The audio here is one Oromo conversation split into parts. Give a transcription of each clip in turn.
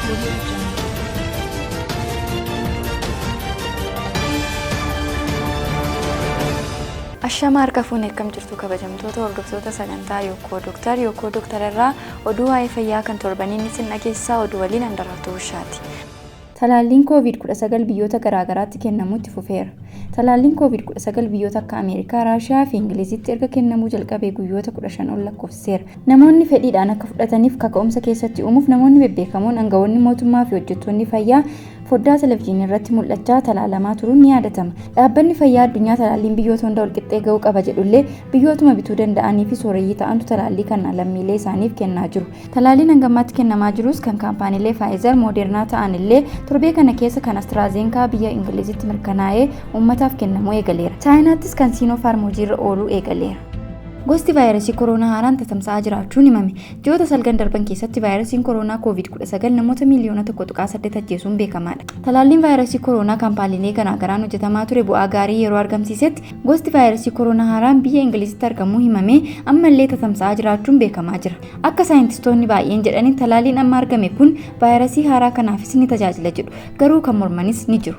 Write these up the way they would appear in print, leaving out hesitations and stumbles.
Audio Jungle. Ashama harka fuunee, akkam jirtu kabajamtoota hordoftoota sagantaa Yookoo Dooktar? Yookoo Dooktar irraa oduu waa'ee fayyaa kan torbaniin isin dhageessisaa, oduu waliin Handaraatu Bushaati. Talaalliin COVID-19 biyyoota garaagaraatti kennamuutti fufeera. Talaalliin COVID-19 biyyoota akka Ameerikaa, Raashiyaa fi Ingilizitti erga kennamuu jalqabee guyyoota 15 ol lakkoofsiseera. Namoonni fedhiidhaan akka fudhataniif kaka'umsa keessatti uumuuf namoonni bebbeekamoon, aangawoonni mootummaa fi hojjettoonni fayyaa foddaa televizyiinii irratti mul'achaa talaalamaa turuun ni yaadatama. Dhaabbanni fayyaa addunyaa talaalliin biyyoota hunda walqixxee ga'uu qaba jedhullee, biyyootuma bituu danda'anii fi sooreyyii ta'antu talaallii kana lammiilee isaaniif kennaa jiru. Talaalliin hangammaatti kennamaa jirus kan kaampaaniilee Pfizer, Moderna ta'an illee, torbee kana keessa kan AstraZeneca biyya Ingilizitti mirkanaa'ee uummataaf kennamuu eegaleera. Chaayinaattis kan Sinopharm hojiirra ooluu eegaleera. Gosti vaayirasii koronaa haaraan tatamsa'aa jiraachuun himame. Ji'oota salgan darban keessatti vaayirasiin koronaa COVID-19 namoota miiliyoona 1.8 ajjeesuun beekamaadha. Talaalliin vaayirasii koronaa kaampaaniilee garaagaraan hojjetamaa ture bu'aa gaarii yeroo argamsiisetti, gosti vaayirasii koronaa haaraan biyya Ingilizitti argamuu himamee ammallee tatamsa'aa jiraachuun beekamaa jira. Akka saayintistoonni baay'een jedhanitti, talaalliin amma argame kun vaayirasii haaraa kanaafis ni tajaajila jedhu. Garuu kan mormanis ni jiru.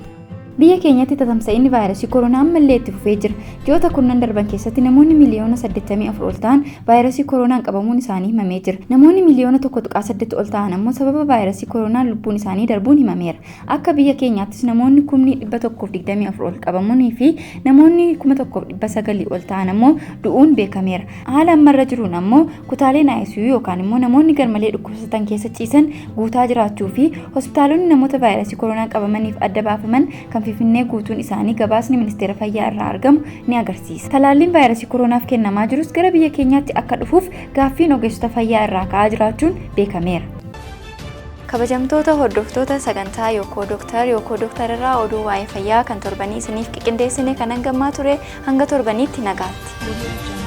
Biyya keenyatti tatamsa'inni vaayirasii koronaa ammallee itti fufee jira. Ji'oota 10 darban keessatti namoonni miiliyoona 84 ol ta'an vaayirasii koronaan qabamuun isaanii himamee jira. Namoonni miiliyoona 1.8 ol ta'an ammoo sababa vaayirasii koronaan lubbuun isaanii darbuun himameera. Akka biyya keenyaattis namoonni 124,000 ol qabamuunii fi namoonni 1900 ol ta'an ammoo du'uun beekameera. Haala ammarra jiruun ammoo kutaaleen ICU yookaan immoo namoonni garmalee dhukkubsatan keessa ciisan guutaa jiraachuu fi hospitaalonni namoota vaayirasii koronaan qabamaniif adda baafaman kan Finfinnee guutuun isaanii gabaasni ministeera fayyaa irraa argamu ni agarsiisa. Talaalliin vaayirasii koronaaf kennamaa jirus gara biyya keenyaatti akka dhufuuf gaaffiin ogeessota fayyaa irraa ka'aa jiraachuun beekameera. Kabajamtoota hordoftoota sagantaa Yookoo Dooktar, Yookoo Dooktar irraa oduu waa'ee fayyaa kan torbanii isiniif qindeessine kan hangammaa ture. Hanga torbaniitti nagaatti. Audio Jungle.